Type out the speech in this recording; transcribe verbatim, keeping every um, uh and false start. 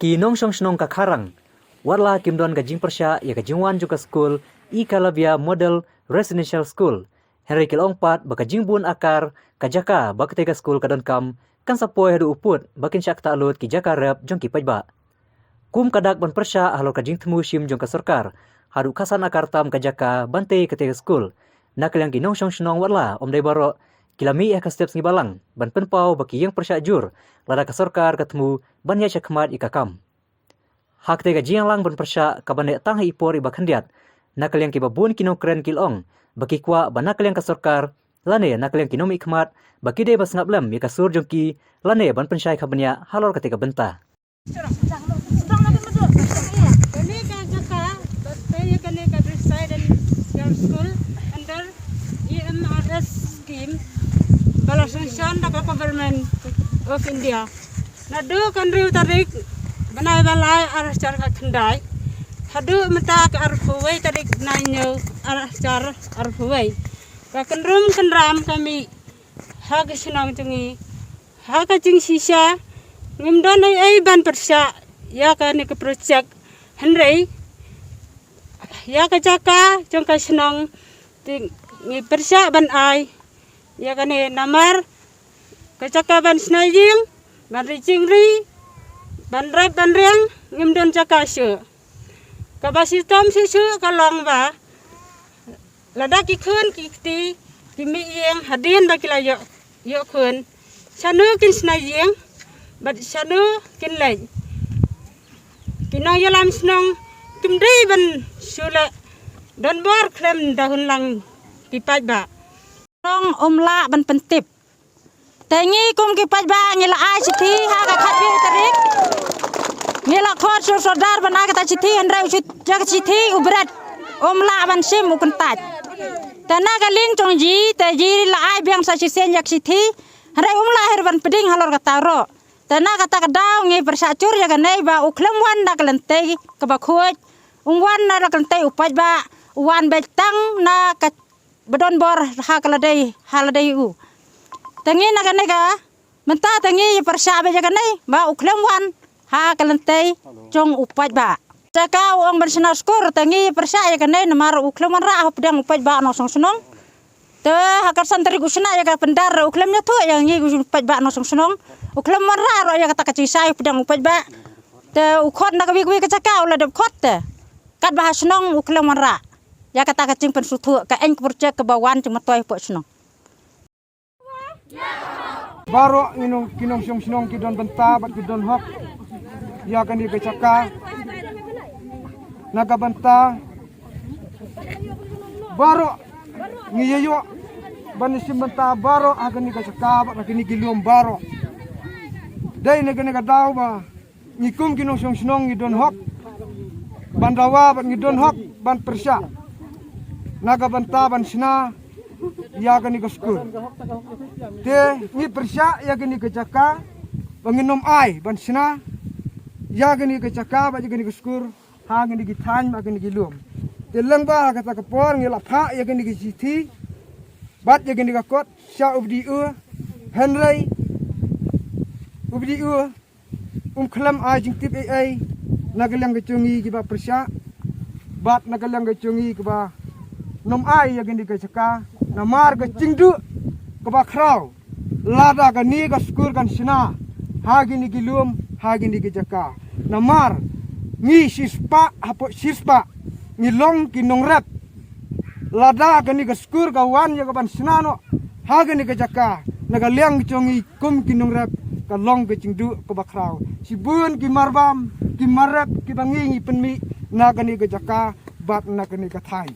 Ki nongshong shnong ka Kharang, watla kim don ka jingpyrshah ïa ka jingwan jong ka skul Ekalavya Model Residential School, hynrei ki la ong pat ba ka jingbun akar ka jaka ba katei ka skul ka donkam kan sa poi haduh u pud ba kin shah ktah lut ki jaka rep jong ki paidbah. Kum ka dak ban pyrshah halor ka jingthmu shim jong ka sorkar haduh khatsan akar tam ka jaka ban tei katei ka skul, na ka liang ki nongshong shnong watla ym dei baroh ki la mih ha ka step sngi balang ban pynpaw ba ki ïeng pyrshah jur lada ka sorkar ka thmu ban ïaid shakhmat ïa ka kam. Ha katei ka jingïalang ban pyrshah kaba neh tang ha i por iba khyndiat, na ka liang kiba bun ki nongkren ki la ong ba ki kwah ba na ka liang ka sorkar lane na ka liang ki nongmihkhmat ba ki dei ban sngap lem ïa ka sur jong ki lane ban pynshai khapbniah halor katei ka bynta. Kane ka jaka, ba tei ïa kane ka residential school under E M R S scheme, ba la sanction da ka Government of India. Naduh ka hynriew tarik bnai ba lai arhajar khatkhyndai haduh mynta ka arphew wei tarik bnai hynñiew arhajar arphew wei, ka kynrum kynram ka mih ha ka shnong jong ngi. Ha ka jingshisha ngim don ei ei ban pyrshah ïa kane ka project, hynrei ïa ka jaka jong ka shnong te ngi pyrshah ban ai ïa kane namar ka jaka ban shna ïing, ban ri jingri, ban rep ban riang, ngim don jaka shuh. Kaba shitom shisha ka long ba lada ki khun ki kti ki mih ïing hadien ba ki la ïoh, ïoh khun, shano kin shna ïing bad shano kin leit? Ki nongïalam shnong kim dei ban shu leh donbor khlem da hun lang ki paidbah. Shnong um lah ban pyntip. Te ngi kum ki paidbah ngi la ai shithi ha ka khatwei tarik. Ngi la khot sha u sordar ban ai kata shithi, hynrei u shit-, ïa ka shithi u bret, um lah ban shim, u kyntait. Te na ka liang jong ngi te ngi la ai biang sa shisien ïa ka shithi, hynrei um lah hi ruh ban pdiang halor kata ruh. Te na kata ka daw ngi pyrshah jur ïa kane ba u khlem wan na ka lynti kaba khuid, um wan na ka lynti u paidbah, u wan beit tang na ka ba donbor ha ka lade, ha lade u. Te ngi na kane ka, mynta te ngi pyrshah beit ïa kane ba u khlem wan ha ka lynti jong u paidbah. Te ka u ong ban shna skul, te ngi pyrshah ïa kane namar u khlem wanrah hapdeng u paidbah nongshong shnong. Te ha ka san tarik u shna ïa ka pyndar, u khlem ïathuh ïa ngi u paidbah nongshong shnong. U khlem wanrah ruh ïa kata ka jingshai hapdeng u paidbah. Te u khot na kawei kawei ka jaka u la dep khot te. Katba ha shnong u khlem wanrah ïa kata ka jingpynsngewthuh, ka aiñ ka project kaba wan jingmyntoi hapoh shnong. Baroh ngi nong, ki nongshong shnong ki don bynta bad ki don hok ïa kane ka jaka. Na ka bynta baroh ngi ïa ïoh ban shim bynta baroh ha kane ka jaka bad ha kine ki lum baroh. Dei na kane ka daw ba ngi kum ki nongshong shnong ngi don hok ban dawa bad ngi don hok ban pyrshah na ka bynta ban shna ïa kane ka skul. Te ngi pyrshah ïa kane ka jaka ba ngin ym ai ban shna ïa kane ka jaka bad ïa kane ka skul ha kine ki thaiñ bad kine ki lum. Te lyngba kata ka por ngi la phah ïa kane ka shithi bad ïa kane ka kot sha u B D O, hynrei u B D O um khlem ai jingtip ei ei na ka liang ka jong ngi kiba pyrshah bad na ka liang ka jong ngi kiba nym ai ïa kane ka jaka namar ka jingduh kaba khraw lada kane ka skul kan shna ha kine ki lum ha kine ki jaka. Namar ngi shispah hapoh shispah ngi long ki nongrep. Lada kane ka skul ka wan ïa ka ban shna noh ha kane ka jaka, na ka liang jong ngi kum ki nongrep ka long ka jingduh kaba khraw. Shibun ki marbam ki marep kiba ngi ngi pynmih na kane ka jaka bad na kane ka thaiñ.